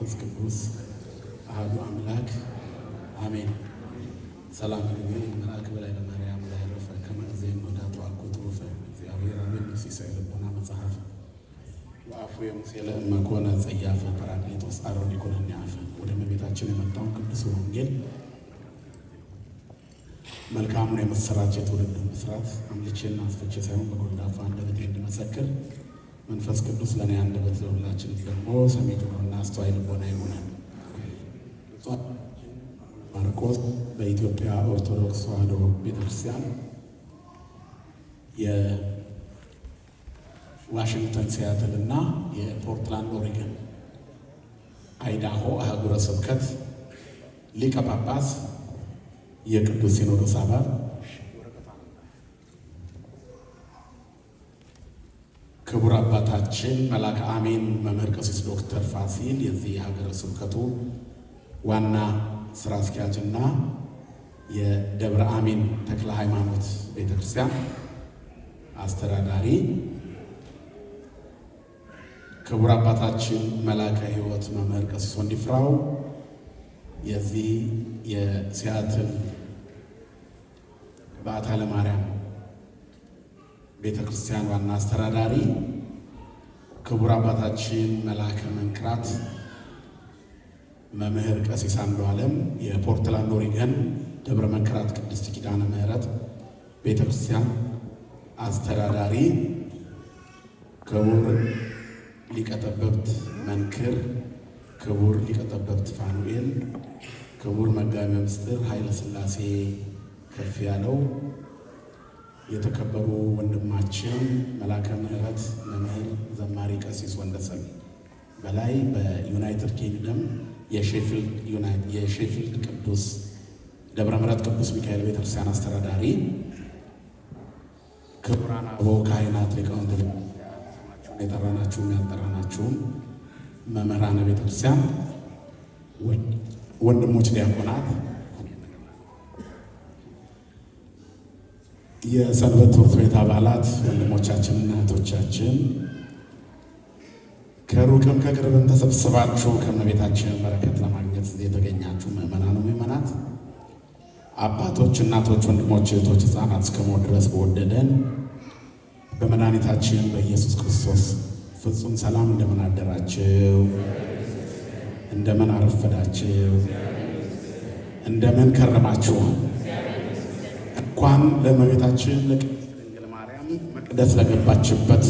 ወመንፈስ ቅዱስ አሐዱ አምላክ አሜን። ሰላም ገብርኤል መልአክ በላይ ለማርያም ላይረፈ ከመ እዜን ወዳቱ አኮ ትሩፈ እግዚአብሔር አብን ሲሳይ ልቦና መጽሐፍ ወአፉ የሙሴ ለእመ ኮነ ጸያፈ ጰራቅሊጦስ አሮን ይኩነኒ አፈ። ወደ እመቤታችን የመጣውን ቅዱስ ወንጌል መልካሙን የምስራች የትውልዱን ብስራት አምልቼና አስፍቼ ሳይሆን በጎልዳፋ አንደበቴ እንድመሰክር መንፈስ ቅዱስ ለእኔ አንደበት ለሁላችን ደግሞ ሰሚ ጆሮና አስተዋይ ልቦና ይሁነን። ማርቆስ በኢትዮጵያ ኦርቶዶክስ ተዋሕዶ ቤተክርስቲያን የዋሽንግተን ሲያትል እና የፖርትላንድ ኦሪገን አይዳሆ አህጉረ ስብከት ሊቀ ጳጳስ፣ የቅዱስ ሲኖዶስ አባል፣ ክቡር አባታችን መልአከ አሜን መምህር ቀሲስ ዶክተር ፋሲል የዚህ የሀገረ ስብከቱ ዋና ስራ አስኪያጅና የደብረ አሜን ተክለ ሃይማኖት ቤተክርስቲያን አስተዳዳሪ፣ ክቡር አባታችን መላከ ሕይወት መምህር ቀሲስ ወንዲፍራው የዚህ የሲያትል በዓታ ለማርያም ቤተ ክርስቲያን ዋና አስተዳዳሪ፣ ክቡር አባታችን መላከ መንክራት መምህር ቀሲስ አንዱዓለም የፖርትላንድ ኦሪገን ደብረ መንክራት ቅድስት ኪዳነ ምሕረት ቤተ ክርስቲያን አስተዳዳሪ፣ ክቡር ሊቀ ጠበብት መንክር፣ ክቡር ሊቀ ጠበብት ፋኑኤል፣ ክቡር መጋቤ ምስጢር ኃይለ ሥላሴ ከፍ ያለው፣ የተከበሩ ወንድማችን መላከ ምሕረት መምህር ዘማሪ ቀሲስ ወንደሰን በላይ በዩናይትድ ኪንግደም የሼፊልድ ቅዱስ ደብረ ምሕረት ቅዱስ ሚካኤል ቤተክርስቲያን አስተዳዳሪ፣ ክቡራን አበው ካህናት፣ ሊቃውንት፣ ስማችሁን የጠራናችሁም ያልጠራናችሁም መምህራነ ቤተክርስቲያን፣ ወንድሞች ዲያቆናት፣ የሰንበት ትምህርት ቤት አባላት ወንድሞቻችንና እህቶቻችን፣ ከሩቅም ከቅርብም ተሰብስባችሁ ከእመቤታችን በረከት ለማግኘት እዚህ የተገኛችሁ ምዕመናኑ፣ ምዕመናት፣ አባቶች፣ እናቶች፣ ወንድሞች፣ እህቶች፣ ሕፃናት እስከ ሞት ድረስ በወደደን በመድኃኒታችን በኢየሱስ ክርስቶስ ፍጹም ሰላም እንደምን አደራችሁ? እንደምን አረፈዳችሁ? እንደምን ከረማችሁ? እንኳን ለእመቤታችን ለቅድስት ድንግል ማርያም መቅደስ ለገባችበት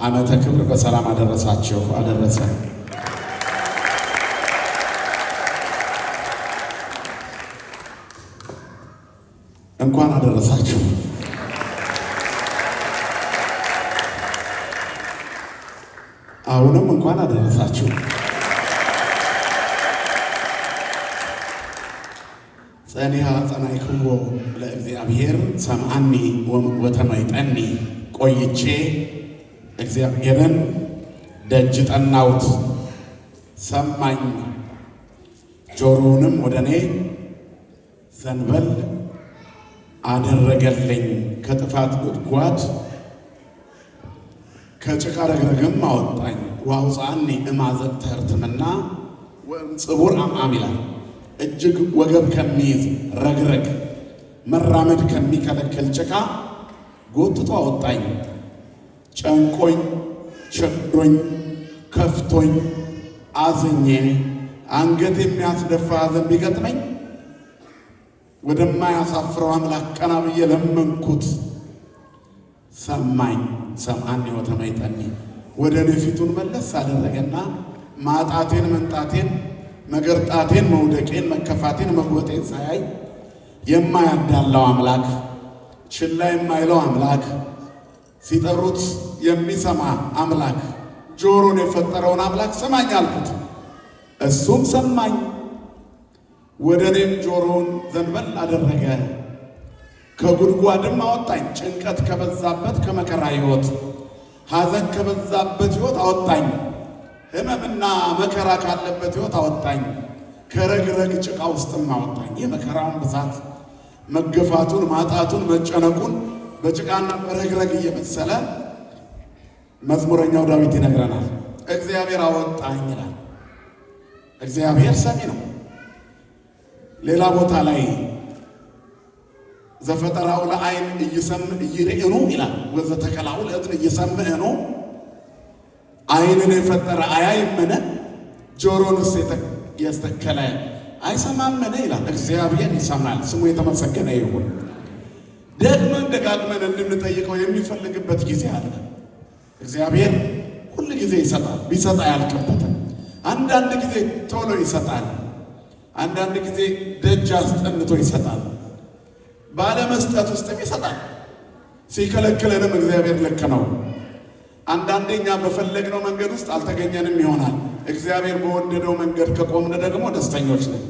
ዓመተ ክብር በሰላም አደረሳችሁ አደረሰ። እንኳን አደረሳችሁ። አሁንም እንኳን አደረሳችሁ። ጸኒሃ ጸናይክዎ ለእግዚአብሔር ሰምዓኒ ወተመይጠኒ፣ ቆይቼ እግዚአብሔርን ደጅ ጠናሁት፣ ሰማኝ፣ ጆሮውንም ወደ እኔ ዘንበል አደረገልኝ። ከጥፋት ጉድጓድ ከጭቃ ረግረግም አወጣኝ። ወአውፅአኒ እማዘቅተ ሕርትምና ወእምጽቡር አምዓም ይላል። እጅግ ወገብ ከሚይዝ ረግረግ፣ መራመድ ከሚከለክል ጭቃ ጎትቶ አወጣኝ። ጨንቆኝ፣ ቸግሮኝ፣ ከፍቶኝ፣ አዝኜ አንገት የሚያስደፋ ሐዘን ቢገጥመኝ ወደማያሳፍረው አምላክ ቀና ብዬ ለመንኩት። ሰማኝ። ሰምዓኒ ወተመይጠኒ፣ ወደ እኔ ፊቱን መለስ አደረገና ማጣቴን፣ መንጣቴን፣ መገርጣቴን፣ መውደቄን፣ መከፋቴን፣ መጎጤን ሳያይ የማያዳላው አምላክ፣ ችላ የማይለው አምላክ፣ ሲጠሩት የሚሰማ አምላክ፣ ጆሮን የፈጠረውን አምላክ ስማኝ አልኩት። እሱም ሰማኝ፣ ወደ እኔም ጆሮውን ዘንበል አደረገ፣ ከጉድጓድም አወጣኝ። ጭንቀት ከበዛበት ከመከራ ሕይወት፣ ሐዘን ከበዛበት ሕይወት አወጣኝ። ሕመምና መከራ ካለበት ሕይወት አወጣኝ። ከረግረግ ጭቃ ውስጥም አወጣኝ። የመከራውን ብዛት፣ መገፋቱን፣ ማጣቱን፣ መጨነቁን በጭቃና በረግረግ እየመሰለ መዝሙረኛው ዳዊት ይነግረናል። እግዚአብሔር አወጣኝ ይላል። እግዚአብሔር ሰሚ ነው። ሌላ ቦታ ላይ ዘፈጠራው ለዓይን ኢይሰምዕ ኢይርኤኑ ይላል፣ ወዘተከላሁ ለእዝን ኢይሰምዕኑ። ዓይንን የፈጠረ አያይምን? ጆሮንስ የተከለ አይሰማምን? ይላል። እግዚአብሔር ይሰማል፣ ስሙ የተመሰገነ ይሁን። ደግመን ደጋግመን እንድንጠይቀው የሚፈልግበት ጊዜ አለ። እግዚአብሔር ሁል ጊዜ ይሰጣል፣ ቢሰጥ አያልቅበትም። አንዳንድ ጊዜ ቶሎ ይሰጣል፣ አንዳንድ ጊዜ ደጅ አስጠንቶ ይሰጣል። ባለመስጠት ውስጥም ይሰጣል። ሲከለክለንም እግዚአብሔር ልክ ነው። አንዳንዴ እኛ በፈለግነው መንገድ ውስጥ አልተገኘንም ይሆናል። እግዚአብሔር በወደደው መንገድ ከቆምን ደግሞ ደስተኞች ነን።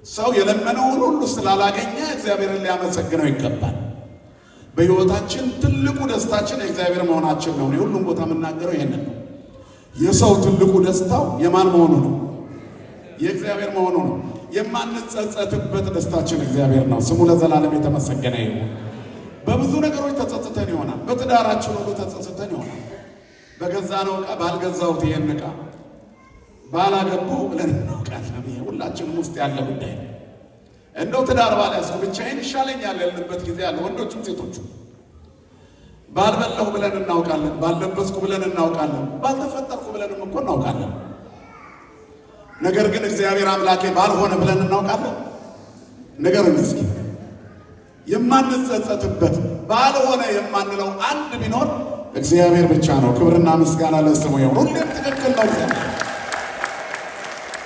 ሰው የለመነውን ሁሉ ስላላገኘ እግዚአብሔርን ሊያመሰግነው ይገባል። በሕይወታችን ትልቁ ደስታችን የእግዚአብሔር መሆናችን ነው። እኔ ሁሉም ቦታ የምናገረው ይሄንን ነው። የሰው ትልቁ ደስታው የማን መሆኑ ነው? የእግዚአብሔር መሆኑ ነው። የማንጸጸትበት ደስታችን እግዚአብሔር ነው። ስሙ ለዘላለም የተመሰገነ ይሁን። በብዙ ነገሮች ተጸጽተን ይሆናል። በትዳራችን ሁሉ ተጸጽተን ይሆናል። በገዛነው ዕቃ ባልገዛሁት ይሄን ዕቃ ባላገባሁ ብለን እናውቃለን። ይሄ ሁላችንም ውስጥ ያለ ጉዳይ ነው። እንደው ትዳር ባልያዝኩ ብቻዬን ይሻለኛል ያልንበት ጊዜ አለ። ወንዶቹም ሴቶቹም ባልበላሁ ብለን እናውቃለን። ባልለበስኩ ብለን እናውቃለን። ባልተፈጠርኩ ብለንም እኮ እናውቃለን። ነገር ግን እግዚአብሔር አምላኬ ባልሆነ ብለን እናውቃለን። ንገሩኝ እስኪ። የማንጸጸትበት ባልሆነ የማንለው አንድ ቢኖር እግዚአብሔር ብቻ ነው። ክብርና ምስጋና ለስሙ ይሁን። ሁሌም ትክክል ነው እግዚአብሔር።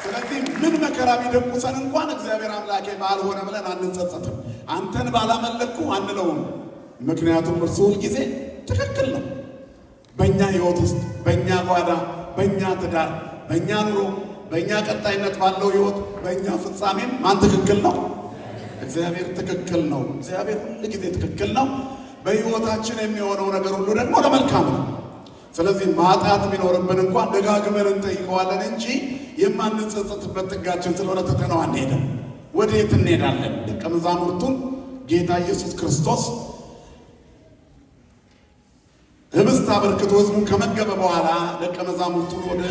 ስለዚህ ምን መከራ ቢደቁሰን እንኳን እግዚአብሔር አምላኬ ባልሆነ ብለን አንጸጸትም። አንተን ባላመለኩ አንለውም። ምክንያቱም እርሱ ሁልጊዜ ትክክል ነው። በእኛ ሕይወት ውስጥ፣ በእኛ ጓዳ፣ በእኛ ትዳር፣ በእኛ ኑሮ፣ በእኛ ቀጣይነት ባለው ሕይወት፣ በእኛ ፍጻሜም ማን ትክክል ነው? እግዚአብሔር ትክክል ነው። እግዚአብሔር ሁል ጊዜ ትክክል ነው። በሕይወታችን የሚሆነው ነገር ሁሉ ደግሞ ለመልካም ነው። ስለዚህ ማጣት ቢኖርብን እንኳን ደጋግመን እንጠይቀዋለን እንጂ የማንጸጸትበት ጥጋችን ስለሆነ ትተነው አንሄድም። ወዴት እንሄዳለን? ደቀ መዛሙርቱን ጌታ ኢየሱስ ክርስቶስ ህብስት አበርክቶ ሕዝቡን ከመገበ በኋላ ደቀ መዛሙርቱን ወደ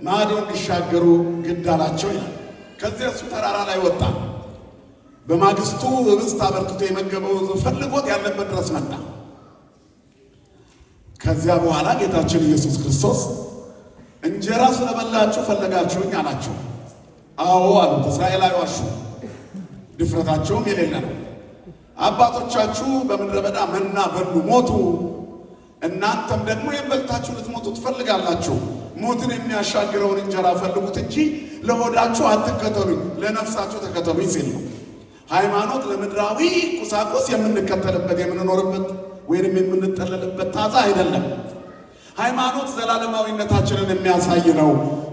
ማዶ እንዲሻገሩ ግድ አላቸው ይላል። ከዚያ እሱ ተራራ ላይ ወጣ። በማግስቱ ህብስት አበርክቶ የመገበው ሕዝብ ፈልጎት ያለበት ድረስ መጣ። ከዚያ በኋላ ጌታችን ኢየሱስ ክርስቶስ እንጀራ ስለበላችሁ ፈለጋችሁኝ አላቸው። አዎ አሉት። እስራኤል አይዋሹ፣ ድፍረታቸውም የሌለ ነው። አባቶቻችሁ በምድረ በዳ መና በሉ፣ ሞቱ። እናንተም ደግሞ የበልታችሁ ልትሞቱ ትፈልጋላችሁ። ሞትን የሚያሻግረውን እንጀራ ፈልጉት እንጂ ለሆዳችሁ አትከተሉኝ፣ ለነፍሳችሁ ተከተሉኝ ሲል ነው። ሃይማኖት ለምድራዊ ቁሳቁስ የምንከተልበት የምንኖርበት ወይንም የምንጠለልበት ታዛ አይደለም። ሃይማኖት ዘላለማዊነታችንን የሚያሳይ ነው።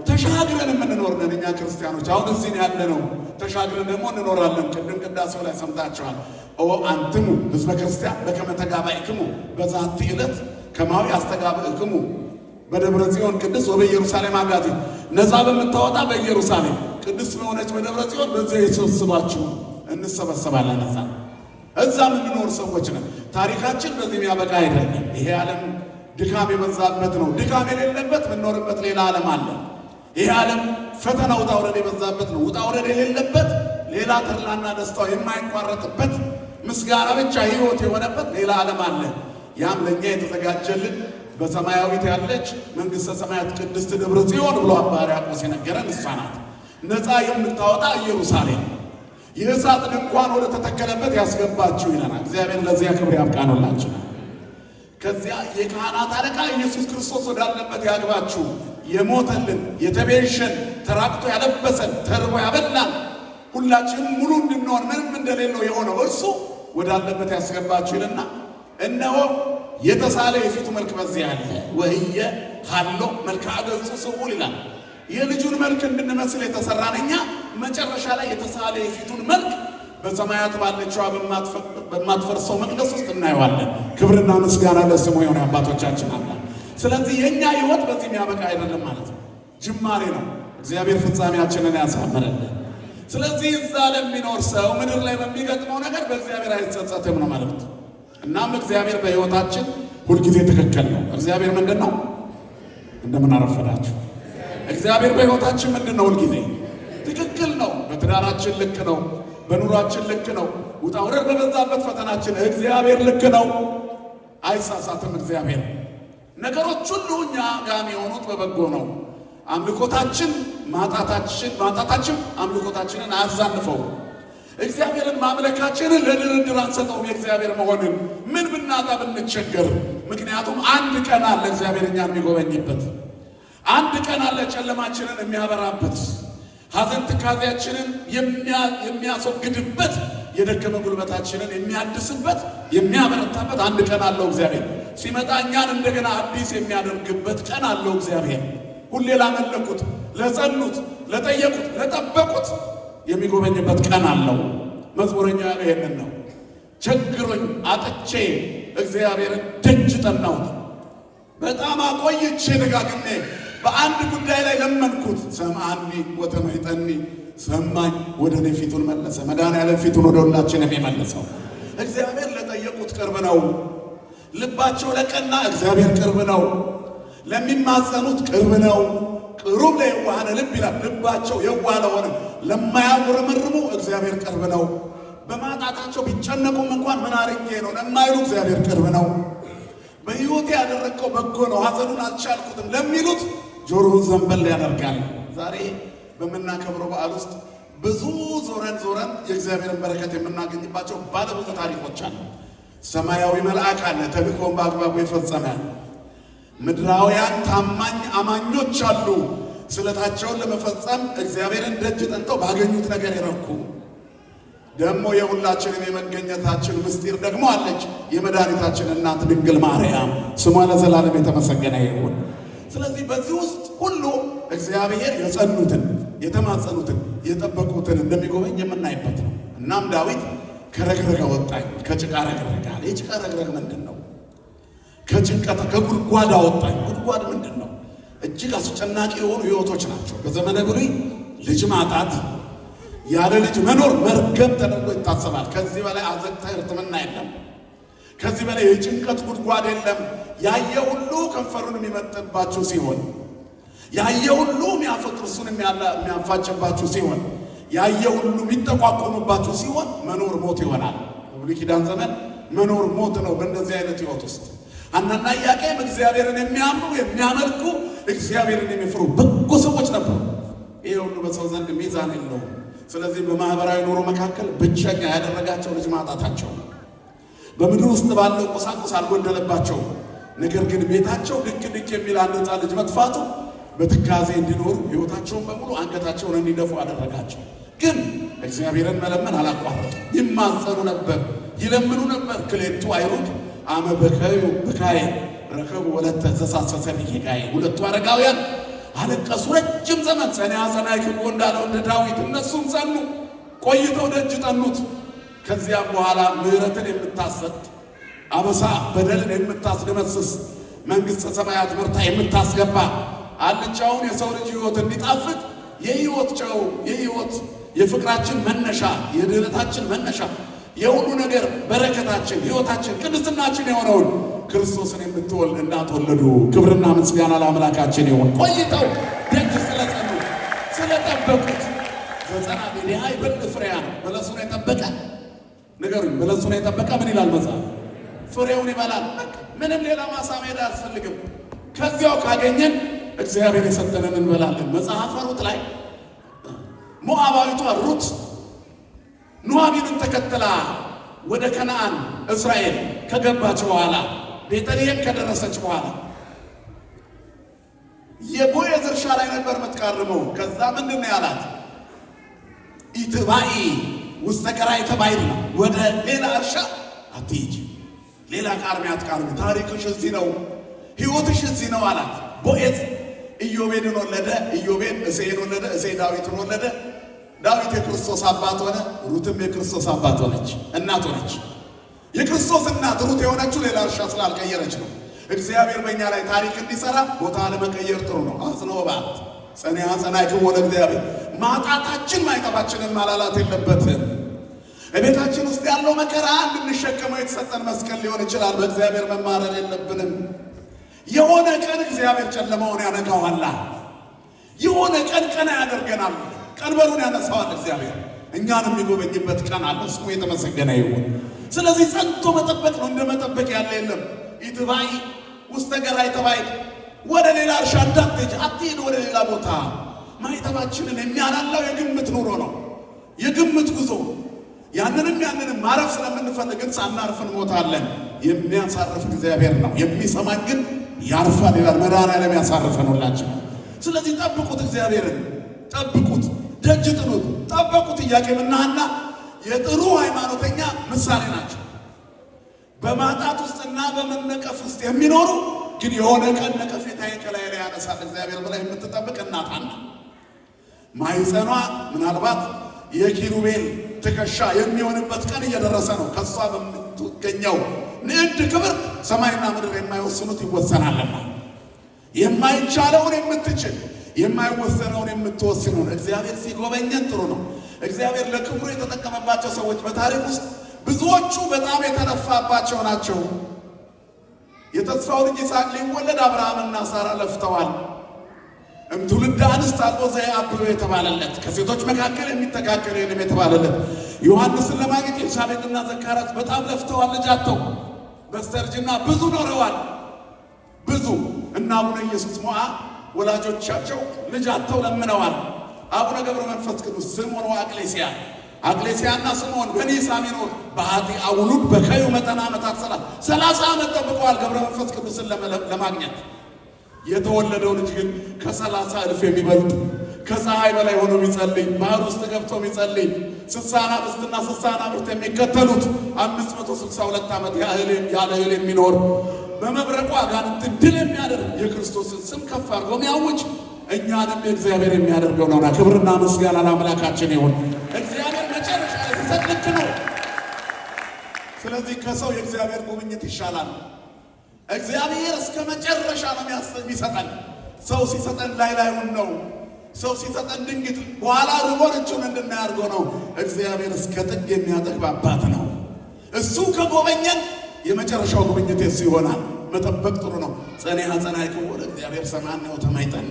ተሻግረን የምንኖር ነን እኛ ክርስቲያኖች። አሁን እዚህ ነው ያለነው፣ ተሻግረን ደግሞ እንኖራለን። ቅድም ቅዳሴው ላይ ሰምታችኋል። ኦ አንትሙ ህዝበ ክርስቲያን በከመ ተጋባኢክሙ በዛቲ ዕለት ከማዊ አስተጋብእክሙ በደብረ ጽዮን ቅድስት ወበኢየሩሳሌም አጋዚ። ነፃ በምታወጣ በኢየሩሳሌም ቅድስት በሆነች በደብረ ጽዮን በዚያ የሰብስባችሁ እንሰበሰባለን። እዛ የምንኖር ሰዎች ነን። ታሪካችን በዚህ የሚያበቃ አይደለም። ይሄ ዓለም ድካም የበዛበት ነው። ድካም የሌለበት የምንኖርበት ሌላ ዓለም አለ። ይሄ ዓለም ፈተና ውጣ ውረድ የበዛበት ነው። ውጣ ውረድ የሌለበት ሌላ ተድላና ደስታው የማይቋረጥበት ምስጋና ብቻ ሕይወት የሆነበት ሌላ ዓለም አለ። ያም ለእኛ የተዘጋጀልን በሰማያዊት ያለች መንግሥተ ሰማያት ቅድስት ደብረ ጽዮን ብሎ አባ ሕርያቆስ የነገረን እሷ ናት። ነፃ የምታወጣ ኢየሩሳሌም የእሳት ድንኳን ወደ ተተከለበት ያስገባችሁ ይለናል። እግዚአብሔር ለዚያ ክብር ያብቃንላችሁ። ከዚያ የካህናት አለቃ ኢየሱስ ክርስቶስ ወዳለበት ያግባችሁ። የሞተልን የተቤዠን ተራቅቶ ያለበሰን ተርቦ ያበላን ሁላችንም ሙሉ እንድንሆን ምንም እንደሌለው የሆነው እርሱ ወዳለበት ያስገባችሁ ይልና እነሆ የተሳለ የፊቱ መልክ በዚያ አለ። ወህየ ሀሎ መልክዐ ገጹ ስውል ይላል። የልጁን መልክ እንድንመስል የተሰራን እኛ መጨረሻ ላይ የተሳለ የፊቱን መልክ በሰማያት ባለችዋ በማትፈርሰው መቅደስ ውስጥ እናየዋለን። ክብርና ምስጋና ለስሙ የሆነ አባቶቻችን አምላክ። ስለዚህ የእኛ ሕይወት በዚህ የሚያበቃ አይደለም ማለት ነው፣ ጅማሬ ነው። እግዚአብሔር ፍጻሜያችንን ያሳምርልን። ስለዚህ እዛ ለሚኖር ሰው ምድር ላይ በሚገጥመው ነገር በእግዚአብሔር አይጸጸትም ነው ማለት ነው። እናም እግዚአብሔር በሕይወታችን ሁልጊዜ ትክክል ነው። እግዚአብሔር ምንድን ነው? እንደምን አረፈዳችሁ? እግዚአብሔር በሕይወታችን ምንድን ነው? ሁልጊዜ ትክክል ነው። በትዳራችን ልክ ነው። በኑሯችን ልክ ነው። ውጣ ውረድ በበዛበት ፈተናችን እግዚአብሔር ልክ ነው። አይሳሳትም። እግዚአብሔር ነገሮች ሁሉ እኛ ጋር የሆኑት በበጎ ነው። አምልኮታችን ማጣታችን አምልኮታችንን አያዛንፈው። እግዚአብሔርን ማምለካችንን ለድርድር አንሰጠውም። የእግዚአብሔር መሆንን ምን ብናጣ ብንቸገር፣ ምክንያቱም አንድ ቀን አለ እግዚአብሔር እኛን የሚጎበኝበት፣ አንድ ቀን አለ ጨለማችንን የሚያበራበት፣ ሐዘን ትካዜያችንን የሚያስወግድበት፣ የደከመ ጉልበታችንን የሚያድስበት፣ የሚያበረታበት አንድ ቀን አለው እግዚአብሔር። ሲመጣ እኛን እንደገና አዲስ የሚያደርግበት ቀን አለው እግዚአብሔር። ሁሌ ላመለኩት፣ ለጸኑት፣ ለጠየቁት፣ ለጠበቁት የሚጎበኝበት ቀን አለው። መዝሙረኛ ያለው ይሄንን ነው። ቸግሮኝ አጥቼ እግዚአብሔርን ደጅ ጠናሁት፣ በጣም አቆይቼ ደጋግሜ በአንድ ጉዳይ ላይ ለመንኩት። ሰምዓኒ ወተመይጠኒ፣ ሰማኝ፣ ወደ እኔ ፊቱን መለሰ። መድኃኔዓለም ፊቱን ወደ ሁላችን የሚመልሰው እግዚአብሔር ለጠየቁት ቅርብ ነው። ልባቸው ለቀና እግዚአብሔር ቅርብ ነው። ለሚማጸኑት ቅርብ ነው። ቅሩብ ለየዋሃነ ልብ ይላል። ልባቸው የዋህ ለሆነ ለማያጉረመርሙ እግዚአብሔር ቅርብ ነው። በማጣታቸው ቢጨነቁም እንኳን ምን አርጌ ነው ለማይሉ እግዚአብሔር ቅርብ ነው። በሕይወቴ ያደረግከው በጎ ነው፣ ሐዘኑን አልቻልኩትም ለሚሉት ጆሮውን ዘንበል ያደርጋል። ዛሬ በምናከብረው በዓል ውስጥ ብዙ ዞረን ዞረን የእግዚአብሔርን በረከት የምናገኝባቸው ባለብዙ ታሪኮች አሉ። ሰማያዊ መልአክ አለ፣ ተልእኮውን በአግባቡ የፈጸመ። ምድራውያን ታማኝ አማኞች አሉ፣ ስለታቸውን ለመፈጸም እግዚአብሔርን ደጅ ጠንተው ባገኙት ነገር የረኩ። ደግሞ የሁላችንም የመገኘታችን ምስጢር ደግሞ አለች፣ የመድኃኒታችን እናት ድንግል ማርያም ስሟ ለዘላለም የተመሰገነ ይሁን። ስለዚህ በዚህ ውስጥ ሁሉ እግዚአብሔር የጸኑትን፣ የተማጸኑትን፣ የጠበቁትን እንደሚጎበኝ የምናይበት ነው። እናም ዳዊት ከረግረግ አወጣኝ፣ ከጭቃ ረግረግ አለ። የጭቃ ረግረግ ምንድን ነው? ከጭንቀት ከጉድጓድ አወጣኝ። ጉድጓድ ምንድን ነው? እጅግ አስጨናቂ የሆኑ ሕይወቶች ናቸው። በዘመነ ብሉይ ልጅ ማጣት፣ ያለ ልጅ መኖር መርገም ተደርጎ ይታሰባል። ከዚህ በላይ አዘቅተ ሕርትምና የለም። ከዚህ በላይ የጭንቀት ጉድጓድ የለም። ያየ ሁሉ ከንፈሩን የሚመጥባችሁ ሲሆን፣ ያየ ሁሉ የሚያፈቅር እሱን የሚያፋጭባችሁ ሲሆን፣ ያየ ሁሉ የሚጠቋቆምባችሁ ሲሆን መኖር ሞት ይሆናል። በብሉይ ኪዳን ዘመን መኖር ሞት ነው። በእንደዚህ አይነት ሕይወት ውስጥ ሐናና ኢያቄም እግዚአብሔርን የሚያምኑ፣ የሚያመልኩ፣ እግዚአብሔርን የሚፈሩ በጎ ሰዎች ነበሩ። ይሄ ሁሉ በሰው ዘንድ ሚዛን የለውም። ስለዚህ በማህበራዊ ኑሮ መካከል ብቸኛ ያደረጋቸው ልጅ ማጣታቸው ነው። በምድር ውስጥ ባለው ቁሳቁስ አልጎደለባቸውም። ነገር ግን ቤታቸው ድክ ድክ የሚል አንድ ሕፃን ልጅ መጥፋቱ በትካዜ እንዲኖሩ ሕይወታቸውን በሙሉ አንገታቸውን እንዲደፉ አደረጋቸው። ግን እግዚአብሔርን መለመን አላቋረጡ። ይማጸኑ ነበር፣ ይለምኑ ነበር። ክሌቱ አይሩግ አመ በከዩ ብካዬ ረከቡ ወለተ ዘሳሰሰ ጌጋዬ። ሁለቱ አረጋውያን አለቀሱ ረጅም ዘመን። ጸንያ ጸናይክሙ እንዳለው እንደ ዳዊት እነሱም ጸኑ፣ ቆይተው ደጅ ጠኑት። ከዚያም በኋላ ምሕረትን የምታሰጥ፣ አበሳ በደልን የምታስደመስስ፣ መንግሥተ ሰማያት መርታ የምታስገባ፣ አልጫውን የሰው ልጅ ሕይወት እንዲጣፍጥ የሕይወት ጨው፣ የሕይወት የፍቅራችን መነሻ፣ የድህነታችን መነሻ፣ የሁሉ ነገር በረከታችን፣ ሕይወታችን፣ ቅድስናችን የሆነውን ክርስቶስን የምትወልድ እናት ወለዱ። ክብርና ምስጋና ለአምላካችን ይሁን። ቆይተው ደጅ ስለጸኑ ስለጠበቁት ዘጸና ዲሃ ይበል ፍሬያ ነው። በለሱን የጠበቀ ንገሩኝ፣ በለሱን የጠበቀ ምን ይላል መጽሐፍ? ፍሬውን ይበላል። ምንም ሌላ ማሳ መሄድ አያስፈልግም። ከዚያው ካገኘን እግዚአብሔር የሰጠንን እንበላለን። መጽሐፈ ሩት ላይ ሞዓባዊቷ ሩት ኑኃሚንን ተከትላ ወደ ከነአን እስራኤል ከገባች በኋላ፣ ቤተልሔም ከደረሰች በኋላ የቦዔዝ እርሻ ላይ ነበር የምትቃርመው። ከዛ ምንድን ነው ያላት? ኢትባኢ ውስተ ከራእይተ ባዕድ ነው። ወደ ሌላ እርሻ አትሂጂ፣ ሌላ ቃርሚ አትቃርሚ፣ ታሪክሽ እዚህ ነው፣ ሕይወትሽ እዚህ ነው አላት። ቦዔዝ ኢዮቤድን ወለደ። ኢዮቤድ እሴይን ወለደ። እሴይ ዳዊትን ወለደ። ዳዊት የክርስቶስ አባት ሆነ። ሩትም የክርስቶስ አባት ሆነች፣ እናት ሆነች። የክርስቶስ እናት ሩት የሆነችው ሌላ እርሻ ስላልቀየረች ነው። እግዚአብሔር በእኛ ላይ ታሪክ እንዲሰራ ቦታ ለመቀየር ጥሩ ነው። አጽንኦ ባት ጸንያ ጸናይክሙ ለእግዚአብሔር። ማጣታችን ማይጠፋችንን ማላላት የለበትም። እቤታችን ውስጥ ያለው መከራ እንድንሸከመው የተሰጠን መስቀል ሊሆን ይችላል። በእግዚአብሔር መማረር የለብንም። የሆነ ቀን እግዚአብሔር ጨለማውን ያነጋዋል። የሆነ ቀን ቀና ያደርገናል። ቀንበሩን ያነሳዋል እግዚአብሔር። እኛን የሚጎበኝበት ቀን አለ። ስሙ የተመሰገነ ይሁን። ስለዚህ ጸንቶ መጠበቅ ነው። እንደ መጠበቅ ያለ የለም። ኢትባኢ ውስተ ገራህተ ባዕድ፣ ወደ ሌላ እርሻ እንዳትሄጅ፣ አትሄድ ወደ ሌላ ቦታ። ማኅተባችንን የሚያላላው የግምት ኑሮ ነው፣ የግምት ጉዞ። ያንንም ያንንም ማረፍ ስለምንፈልግ ሳናርፍ እንሞታለን። የሚያሳርፍ እግዚአብሔር ነው። የሚሰማን ግን ያርፋል ይላል። መድኃኔዓለም ያሳርፈን ሁላችን። ስለዚህ ጠብቁት፣ እግዚአብሔርን ጠብቁት፣ ደጅ ጥኑት፣ ጠበቁት። ኢያቄምና ሐና የጥሩ ሃይማኖተኛ ምሳሌ ናቸው። በማጣት ውስጥና በመነቀፍ ውስጥ የሚኖሩ ግን የሆነ ቀን ነቀፌታዬን ከላይ ላይ ያነሳል እግዚአብሔር ብላ የምትጠብቅ እናት ሐና ማኅፀኗ ምናልባት የኪሩቤል ትከሻ የሚሆንበት ቀን እየደረሰ ነው። ከሷ በምትገኘው ንዕድ ክብርት ሰማይና ምድር የማይወስኑት ይወሰናልና የማይቻለውን የምትችል የማይወሰነውን የምትወስኑን እግዚአብሔር ሲጎበኘን ጥሩ ነው። እግዚአብሔር ለክብሩ የተጠቀመባቸው ሰዎች በታሪክ ውስጥ ብዙዎቹ በጣም የተለፋባቸው ናቸው። የተስፋው ልጅ ይስሐቅ ሊወለድ አብርሃምና ሳራ ለፍተዋል። እምትውልደ አንስት አልቦ ዘየዐብዮ የተባለለት ከሴቶች መካከል የሚተካከል የለም የተባለለት ዮሐንስን ለማግኘት ኤልሳቤጥና ዘካርያስ በጣም ለፍተዋል። ልጅ አጥተው በስተርጅና ብዙ ኖረዋል። ብዙ እና አቡነ ኢየሱስ ሞዓ ወላጆቻቸው ልጅ አጥተው ለምነዋል። አቡነ ገብረ መንፈስ ቅዱስ፣ ስምዖን ወአቅሌስያ፣ አቅሌስያና ስምዖን በኒሳ ሚኖር በኃጢአ ውሉድ በከዩ መጠን ዓመታት 30 ዓመት ጠብቀዋል ገብረ መንፈስ ቅዱስን ለማግኘት። የተወለደው ልጅ ግን ከ30 እልፍ የሚበልጥ ከፀሐይ በላይ ሆኖ የሚጸልይ፣ ባህር ውስጥ ገብቶ የሚጸልይ፣ 60 አናብስትና 60 አናብርት የሚከተሉት፣ 562 ዓመት ያለ እህል የሚኖር፣ በመብረቁ አጋንንትን ድል የሚያደርግ፣ የክርስቶስን ስም ከፍ አድርጎ የሚያውጅ እኛንም የእግዚአብሔር የሚያደርገው ነውና ክብርና ምስጋና ለአምላካችን ይሁን። እግዚአብሔር መጨረሻ ላይ ሲሰጥ ልክ ነው። ስለዚህ ከሰው የእግዚአብሔር ጉብኝት ይሻላል። እግዚአብሔር እስከ መጨረሻ ነው የሚሰጠን። ሰው ሲሰጠን ላይ ላዩን ነው። ሰው ሲሰጠን ድንግት በኋላ ርቦን እጁን እንድናያርገው ነው። እግዚአብሔር እስከ ጥግ የሚያጠግብ አባት ነው። እሱ ከጎበኘን የመጨረሻው ጉብኝት የሱ ይሆናል። መጠበቅ ጥሩ ነው። ጸኔሃ ጸናይክዎ ለእግዚአብሔር ሰማኒ ወተማይጠኒ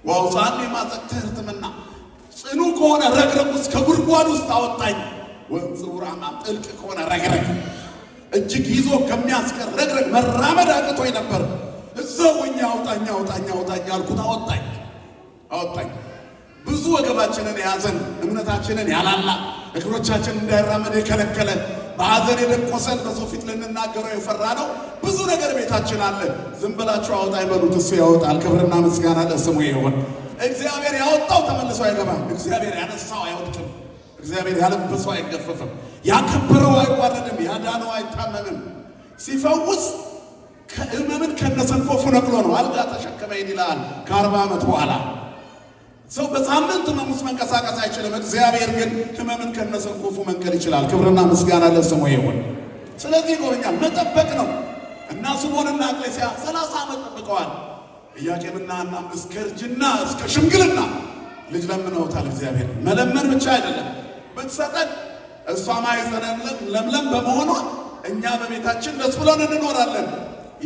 ወአውፅአኒ እማዘቅተ ሕርትምና፣ ጽኑ ከሆነ ረግረግ ውስጥ ከጉድጓድ ውስጥ አወጣኝ። ወእምጽውራማ ጥልቅ ከሆነ ረግረግ እጅግ ይዞ ከሚያስቀር ረግረግ መራመድ አቅቶኝ ነበር። እዛው ሆኜ አውጣኝ አውጣኝ አውጣኝ አልኩት። አወጣኝ አወጣኝ። ብዙ ወገባችንን የያዘን፣ እምነታችንን ያላላ፣ እግሮቻችንን እንዳይራመድ የከለከለ፣ በሐዘን የደቆሰን፣ በሰው ፊት ልንናገረው የፈራ ነው ብዙ ነገር ቤታችን አለ። ዝም ብላችሁ አውጣኝ በሉት፣ እሱ ያወጣል። ክብርና ምስጋና ለስሙ ይሁን። እግዚአብሔር ያወጣው ተመልሶ አይገባም። እግዚአብሔር ያነሳው አይወድቅም። እግዚአብሔር ያለበሰው አይገፈፍም። ያከበረው አይዋረድም። ያዳነው አይታመምም። ሲፈውስ ከህመምን ከነሰንኮፉ ነቅሎ ነው። አልጋ ተሸክመ ሂድ ይላል። ከ40 ዓመት በኋላ ሰው በሳምንት ህመም ውስጥ መንቀሳቀስ አይችልም። እግዚአብሔር ግን ህመምን ከነሰንኮፉ መንቀል ይችላል። ክብርና ምስጋና ለስሙ ይሁን። ስለዚህ ይጎበኛል። መጠበቅ ነው እና ስምዖንና አቅሌስያ 30 ዓመት ጠብቀዋል። ኢያቄምና ሐናም እስከ እርጅና እስከ ሽምግልና ልጅ ለምነውታል። እግዚአብሔር መለመን ብቻ አይደለም፣ ብትሰጠን እሷ ማኅፀነ ለምለም በመሆኗ እኛ በቤታችን ደስ ብሎን እንኖራለን።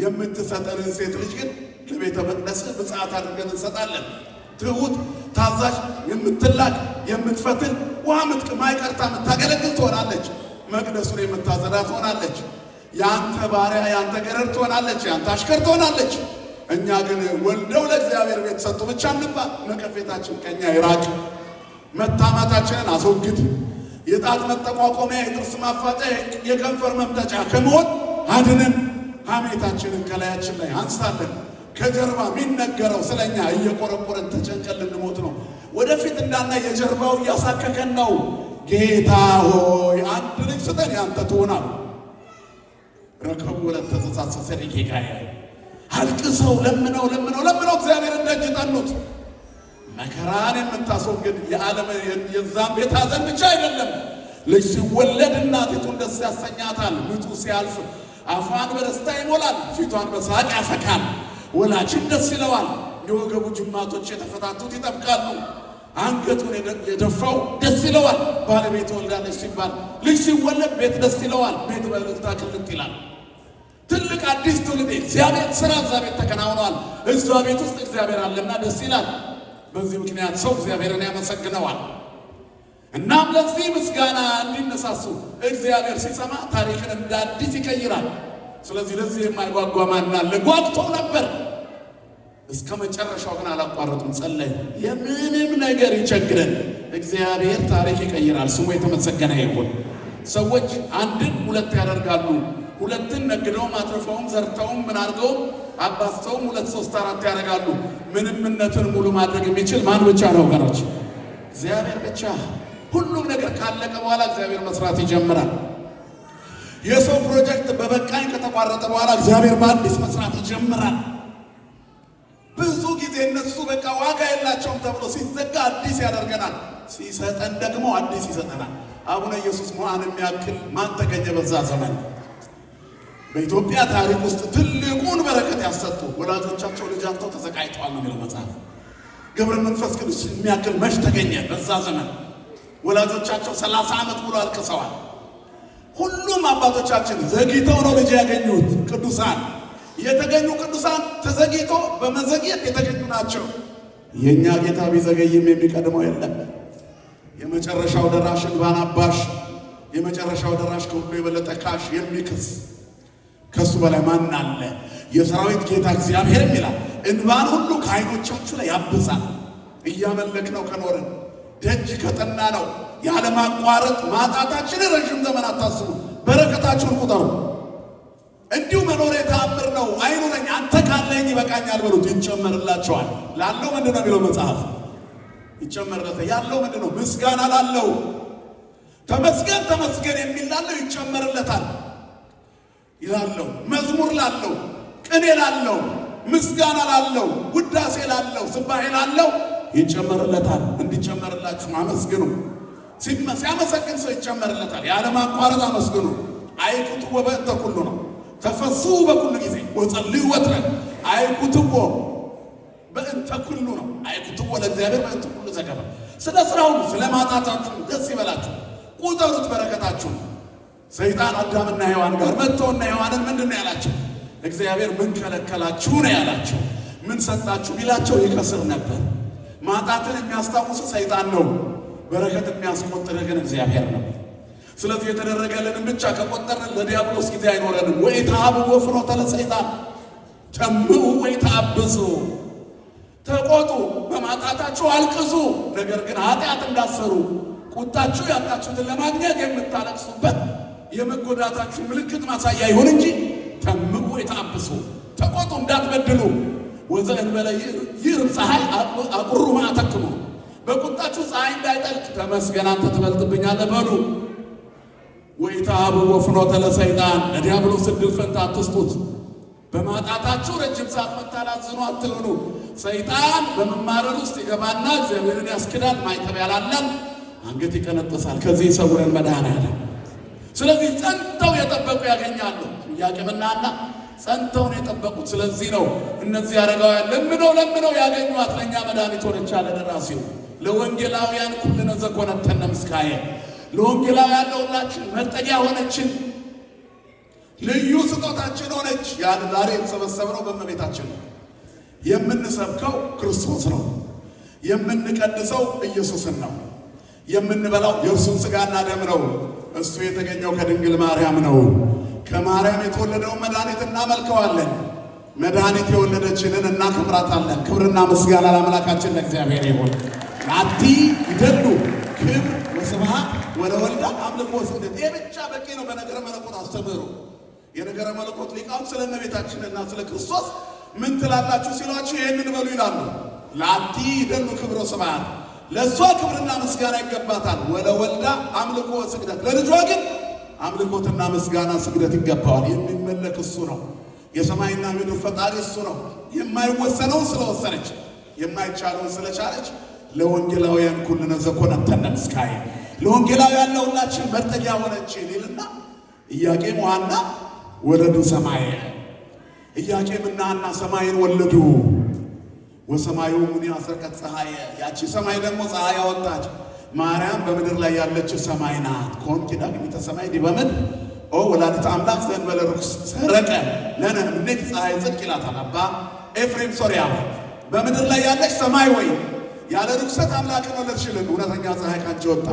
የምትሰጠንን ሴት ልጅ ግን ለቤተ መቅደስ ብፅዓት አድርገን እንሰጣለን። ትሁት፣ ታዛዥ፣ የምትላክ፣ የምትፈትል፣ ውሃ ማይቀርታ የምታገለግል ትሆናለች። መቅደሱን የምታጸዳ ትሆናለች። የአንተ ባሪያ የአንተ ገረድ ትሆናለች። የአንተ አሽከር ትሆናለች። እኛ ግን ወልደው ለእግዚአብሔር ቤት ሰጡ ብቻ እንባል። ነቀፌታችን ከኛ ይራቅ። መታማታችንን አስወግድ። የጣት መጠቋቆሚያ፣ የጥርስ ማፋጫ፣ የከንፈር መምጠጫ ከመሆን አድነን። ሐሜታችንን ከላያችን ላይ አንሳለን። ከጀርባ የሚነገረው ስለኛ እየቆረቆረን ተጨንቀን ልንሞት ነው። ወደፊት እንዳናይ የጀርባው እያሳከከን ነው። ጌታ ሆይ አንድ ልጅ ስጠን ያንተ ትሆን አሉ። ረከቡ ወለተ ተሳሰሰ ጌጋያ አልቅሰው ለምነው ለምነው ለምነው እግዚአብሔርን ደጅ ጠኑት። መከራን የምታስወግድ የዓለም የዛም ቤት ሐዘን ብቻ አይደለም። ልጅ ሲወለድ እናቲቱን ደስ ያሰኛታል። ምጡ ሲያልፍ አፏን በደስታ ይሞላል፣ ፊቷን በሳቅ ያፈካል። ወላጅም ደስ ይለዋል። የወገቡ ጅማቶች የተፈታቱት ይጠብቃሉ። አንገቱን የደፋው ደስ ይለዋል። ባለቤት ወልዳለች ሲባል፣ ልጅ ሲወለድ ቤት ደስ ይለዋል። ቤት በእልልታ ክልት ይላል። ትልቅ አዲስ ትውልድ እግዚአብሔር ስራ እዛ ቤት ተከናውኗል። እዛ ቤት ውስጥ እግዚአብሔር አለና ደስ ይላል። በዚህ ምክንያት ሰው እግዚአብሔርን ያመሰግነዋል። እናም ለዚህ ምስጋና እንዲነሳሱ እግዚአብሔር ሲሰማ ታሪክን እንደ አዲስ ይቀይራል። ስለዚህ ለዚህ የማይጓጓ ማን አለ? ጓግቶ ነበር። እስከ መጨረሻው ግን አላቋረጡም፣ ጸለዩ። የምንም ነገር ይቸግረን እግዚአብሔር ታሪክ ይቀይራል። ስሙ የተመሰገነ ይሁን። ሰዎች አንድን ሁለት ያደርጋሉ። ሁለትን ነግደውም አትርፈውም ዘርተውም ምን አድርገውም አባዝተውም ሁለት ሶስት አራት ያደርጋሉ። ምንምነትን ሙሉ ማድረግ የሚችል ማን ብቻ ነው ወገኖች? እግዚአብሔር ብቻ። ሁሉም ነገር ካለቀ በኋላ እግዚአብሔር መስራት ይጀምራል። የሰው ፕሮጀክት በበቃኝ ከተቋረጠ በኋላ እግዚአብሔር በአዲስ መስራት ይጀምራል። ብዙ ጊዜ እነሱ በቃ ዋጋ የላቸውም ተብሎ ሲዘጋ አዲስ ያደርገናል። ሲሰጠን ደግሞ አዲስ ይሰጠናል። አቡነ ኢየሱስ ሞዓን የሚያክል ማን ተገኘ በዛ ዘመን? በኢትዮጵያ ታሪክ ውስጥ ትልቁን በረከት ያሰጡ ወላጆቻቸው ልጅ አጥተው ተሰቃይተዋል ነው የሚለው መጽሐፍ። ገብረ መንፈስ ቅዱስ የሚያክል መች ተገኘ በዛ ዘመን? ወላጆቻቸው 30 ዓመት ሙሉ አልቅሰዋል። ሁሉም አባቶቻችን ዘግይተው ነው ልጅ ያገኙት። ቅዱሳን የተገኙ ቅዱሳን ተዘግይቶ በመዘግየት የተገኙ ናቸው። የእኛ ጌታ ቢዘገይም የሚቀድመው የለም። የመጨረሻው ደራሽ እንባን አባሽ፣ የመጨረሻው ደራሽ ከሁሉ የበለጠ ካሽ የሚክስ ከሱ በላይ ማን አለ? የሰራዊት ጌታ እግዚአብሔርም ይላል እንባን ሁሉ ከዓይኖቻችሁ ላይ ያብሳል። እያመለክ ነው ከኖርን ደጅ ከጠና ነው ያለማቋረጥ ማጣታችንን ረዥም ዘመን አታስቡ። በረከታችሁን ቁጠሩ። እንዲሁ መኖሬ ተአምር ነው። አይኑረኝ አንተ ካለኝ ይበቃኛል በሉት፣ ይጨመርላቸዋል። ላለው ምንድን ነው የሚለው መጽሐፍ? ይጨመርለታል። ያለው ምንድን ነው? ምስጋና ላለው ተመስገን ተመስገን የሚል ላለው ይጨመርለታል ይላለው። መዝሙር ላለው፣ ቅኔ ላለው፣ ምስጋና ላለው፣ ውዳሴ ላለው፣ ስባሄ ላለው ይጨመርለታል። እንዲጨመርላችሁ አመስግኑ። ሲያመሰግን ሰው ይጨመርለታል። ያለማቋረጥ አመስግኑ። አይኩትዎ በእንተ ኩሉ ነው። ተፈስሑ በኩሉ ጊዜ ወጸልዩ ወትረ። አይኩትዎ በእንተ ኩሉ ነው። አይኩትዎ ለእግዚአብሔር በእንተ ኩሉ ዘገበ። ስለ ስራ ሁሉ ስለ ማጣታችሁ ደስ ይበላችሁ፣ ቁጠሩት በረከታችሁ። ሰይጣን አዳምና ሔዋን ጋር መጥቶና ሔዋንን ምንድን ነው ያላቸው? እግዚአብሔር ምን ከለከላችሁ ነው ያላቸው። ምን ሰጣችሁ ቢላቸው ይከስር ነበር። ማጣትን የሚያስታውስ ሰይጣን ነው። በረከት የሚያስቆጥር ግን እግዚአብሔር ነው። ስለዚህ የተደረገልንን ብቻ ከቆጠርን ለዲያብሎስ ጊዜ አይኖረንም። ወኢተሀብዎ ፍኖተ ለሰይጣን ተምዑ ወኢተአብሱ። ተቆጡ፣ በማጣታችሁ አልቅሱ፣ ነገር ግን ኃጢአት እንዳትሰሩ ቁጣችሁ ያጣችሁትን ለማግኘት የምታለቅሱበት የመጎዳታችሁ ምልክት ማሳያ ይሁን እንጂ ተምዑ ወኢተአብሱ፣ ተቆጡ እንዳትበድሉ። ወዘእንበለ ይርብ ፀሐይ አቁሩ መዓተክሙ፣ በቁጣችሁ ፀሐይ እንዳይጠልቅ ተመስገን አንተ ትበልጥብኛለህ በሉ። ወኢተሀብዎ ፍኖተ ለሰይጣን፣ ለዲያብሎስ ዕድል ፈንታ አትስጡት። በማጣታችሁ ረጅም ሰዓት መታላዝኑ አትሁኑ። ሰይጣን በመማረር ውስጥ ይገባና እግዚአብሔርን ያስክዳል፣ ማዕተብ ያላላል፣ አንገት ይቀነጥሳል። ከዚህ ይሰውረን መድኃኔዓለም። ስለዚህ ጸንተው የጠበቁ ያገኛሉ። ኢያቄምና ሐና ጸንተው ነው የጠበቁት። ስለዚህ ነው እነዚህ አረጋውያን ለምነው ለምነው ያገኟት፣ ለእኛ መድኃኒት ሆነች አለ ደራሲው። ለወንጌላውያን ኩልነ ዘኮነተነ ምስካየ፣ ለወንጌላውያን ለሁላችን መጠጊያ ሆነችን፣ ልዩ ስጦታችን ሆነች። ያን ዛሬ የተሰበሰብነው በእመቤታችን ነው። የምንሰብከው ክርስቶስ ነው። የምንቀድሰው ኢየሱስን ነው። የምንበላው የእርሱን ሥጋና ደም ነው። እሱ የተገኘው ከድንግል ማርያም ነው። ከማርያም የተወለደውን መድኃኒት እናመልከዋለን። መድኃኒት የወለደችንን እናከብራታለን። ክብርና ምስጋና ለአምላካችን ለእግዚአብሔር ይሁን። ላቲ ይደሉ ክብር ወስብሐት ወለወልዳ አምልኮ ወስግደት። ይህ ብቻ በቂ ነው። በነገረ መለኮት አስተምህሮ የነገረ መለኮት ሊቃውንት ስለ እመቤታችንና ስለ ክርስቶስ ምን ትላላችሁ ሲሏችሁ ይህንን በሉ ይላሉ። ላቲ ይደሉ ክብር ወስብሐት፣ ለእሷ ክብርና ምስጋና ይገባታል። ወለወልዳ አምልኮ ወስግደት፣ ለልጇ ግን አምልኮትና ምስጋና ስግደት ይገባዋል። የሚመለክ እሱ ነው። የሰማይና ምድር ፈጣሪ እሱ ነው። የማይወሰነውን ስለወሰነች የማይቻለውን ስለቻለች ለወንጌላውያን ኩልነ ዘኮነተነ ምስካየ፣ ለወንጌላውያን ለሁላችን መጠጊያ ሆነች ይልና ኢያቄም ወሐና ወለዱ ሰማየ፣ ኢያቄምና ሐና ሰማይን ወለዱ። ወሰማዩ ሙኒ አስረቀት ፀሐየ፣ ያቺ ሰማይ ደግሞ ፀሐይ አወጣች። ማርያም በምድር ላይ ያለችው ሰማይ ናት። ኮንኪ ዳግሚተ ሰማይ ዲበ ምድር ኦ ወላዲተ አምላክ ዘእንበለ ርኩስ ሰረቀ ለነ እምኔኪ ፀሐይ ጽድቅ ይላታል አባ ኤፍሬም ሶርያዊ። በምድር ላይ ያለች ሰማይ ወይ ያለ ርኩሰት አምላክን ወለድሽልን፣ እውነተኛ ፀሐይ ካንቺ ወጣ።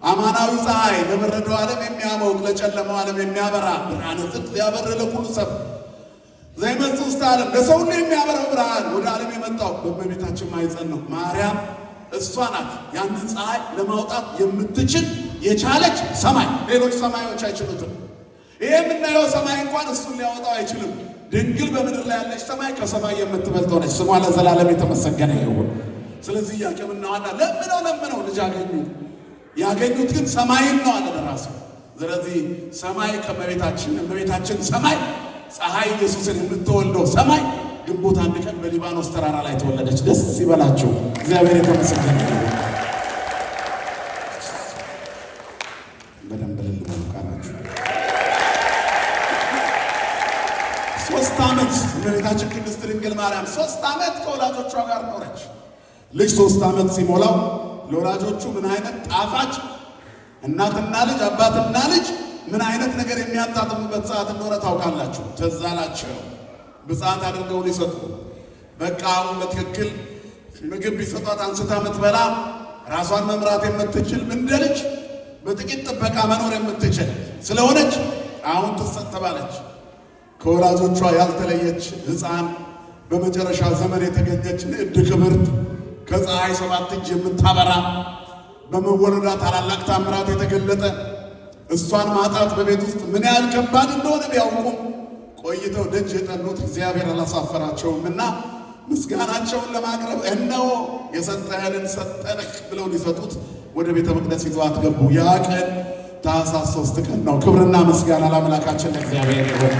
አማናዊ ፀሐይ ለበረደው ዓለም የሚያሞቅ ለጨለመው ዓለም የሚያበራ ብርሃነ ጽድቅ ያበር ለኩሉ ሰብ ዘይመጽእ ውስተ ዓለም ለሰው ሁሉ የሚያበራው ብርሃን ወደ ዓለም የመጣው በእመቤታችን ማኅፀን ነው። ማርያም እሷ ናት ያንን ፀሐይ ለማውጣት የምትችል የቻለች ሰማይ። ሌሎች ሰማዮች አይችሉትም። ይሄ የምናየው ሰማይ እንኳን እሱን ሊያወጣው አይችልም። ድንግል በምድር ላይ ያለች ሰማይ ከሰማይ የምትበልጠው ነች። ስሟ ለዘላለም የተመሰገነ ይሁን። ስለዚህ ኢያቄምና ሐና ለምነው ለምነው ልጅ አገኙ። ያገኙት ግን ሰማይን ነው አለ ደራሲው። ስለዚህ ሰማይ ከእመቤታችን እመቤታችን ሰማይ ፀሐይ ኢየሱስን የምትወልደው ሰማይ ግንቦት 1 ቀን በሊባኖስ ተራራ ላይ ተወለደች። ደስ ይበላችሁ፣ እግዚአብሔር የተመሰገነ ይሁን። በደንብ እልል በሉ ካላችሁ። 3 ዓመት እመቤታችን ቅድስት ድንግል ማርያም 3 ዓመት ከወላጆቿ ጋር ኖረች። ልጅ 3 ዓመት ሲሞላው ለወላጆቹ ምን አይነት ጣፋጭ እናትና ልጅ አባትና ልጅ ምን አይነት ነገር የሚያጣጥሙበት ሰዓት እንደሆነ ታውቃላችሁ። ትዝ አላቸው። ብፅዓት አድርገው ሊሰጡ በቃ አሁን በትክክል ምግብ ቢሰጧት አንስታ የምትበላ ራሷን መምራት የምትችል እንደ ልጅ በጥቂት ጥበቃ መኖር የምትችል ስለሆነች አሁን ትሰጥ ተባለች። ከወላጆቿ ያልተለየች ሕፃን በመጨረሻ ዘመን የተገኘች ንዕድ ክብርት ከፀሐይ 7 እጅ የምታበራ በመወለዷ ታላላቅ ታምራት የተገለጠ እሷን ማጣት በቤት ውስጥ ምን ያህል ከባድ እንደሆነ ቢያውቁም ቆይተው ደጅ የጠኑት እግዚአብሔር አላሳፈራቸውምና ምስጋናቸውን ለማቅረብ እነሆ የሰጠኸንን ሰጠንህ ብለው ሊሰጡት ወደ ቤተ መቅደስ ይዘዋት ገቡ። ያ ቀን ታኅሳስ 3 ቀን ነው። ክብርና ምስጋና ለአምላካችን ለእግዚአብሔር ይሁን።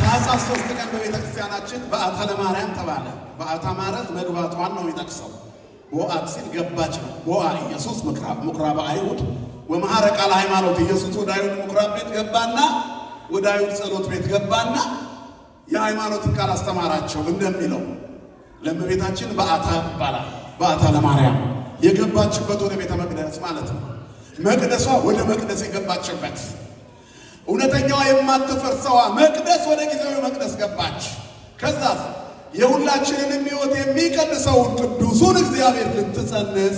ታኅሳስ 3 ቀን በቤተ ክርስቲያናችን በዓታ ለማርያም ተባለ። በዓታ ማለት መግባቷን ነው የሚጠቅሰው። ቦአት ሲል ገባች ነው። ቦአ ኢየሱስ ምኵራበ አይሁድ ወመሐረ ቃለ ሃይማኖት። ኢየሱስ ወደ አይሁድ ምኵራብ ቤት ገባና ወደ አይሁድ ጸሎት ቤት ገባና የሃይማኖትን ቃል አስተማራቸው እንደሚለው ለእመቤታችን በዓታ ይባላል። በዓታ ለማርያም የገባችበት ወደ ቤተ መቅደስ ማለት ነው። መቅደሷ ወደ መቅደስ የገባችበት እውነተኛዋ የማትፈርሰዋ መቅደስ ወደ ጊዜያዊ መቅደስ ገባች። ከዛ የሁላችንንም ሕይወት የሚቀድሰውን ቅዱሱን እግዚአብሔር ልትጸንስ